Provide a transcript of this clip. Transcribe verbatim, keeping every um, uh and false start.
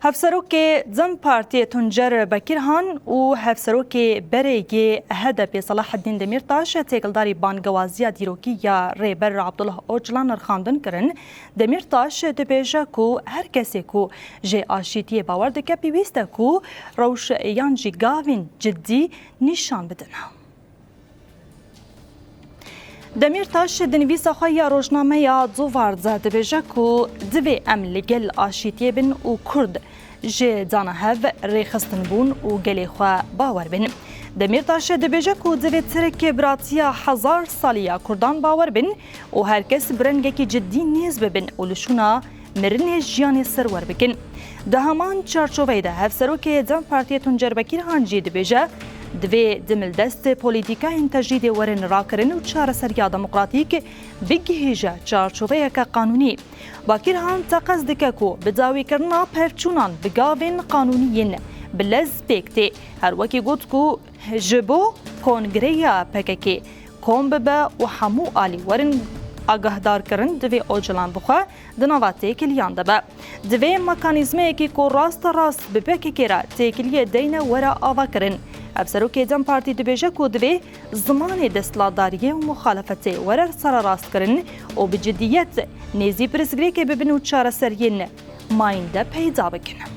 Hevserokê DEM Partiyê Tuncer Bekirhan û Hevserokê berê yê HDPê Selahaddîn Demîrtaş têkildarî bangewaziya dîrokî ya Rêber Abdullah Ocalan nirxandin kirin. Demîrtaş dibêje ku her kesê ku ji aşîtiyê bawer dike, pêwîst e ku rewş yan jî gavên cidî nîşan bidin. Demîrtaş di nivîsa xwe ya rojnameya Duvar de dibêje ku divê em li gel aşîtiyê bin û Kurd ji dana hev rêxistinbûn û gelê xwe bawer bin. Demîrtaş dibêje ku divê Tirk biratiya hezar salî ya Kurdan bawer bin û her kes bi rengekî cidî nêz bibin û li şûna mirinê jiyanê serwer bikin. Di heman çarçoveyê de Hevserokê DEM Partiyê Tuncer Bekîrhan jî dibêje, divê dimildest polîtîkayên tecrîdê werin rakirin û çareseriya demokratîk bigihîje çarçoveyeke qanûnî. Bakîrhan teqez dike ku bi dawîkirina pevçûnan bi gavên qanûnî yên bi lez pêk tê. Her wekî got ku ji bo kongreya P K K kom bibe û hemû alî werin agahdarkirin, divê Ocalan bi xwe di nava têkiliyan de be. Divê mekanîzmayekî ku raste rast bi P K K re têkiliyê deyne were avakirin. Hevserokê DEM Partî dibêje ku divê zimanê desthilatdariyê û muxalefetê were sererastkirin û bi cidiyet nêzî pirsgirêkê bibin û çareseriyên mayînde peyda bikin.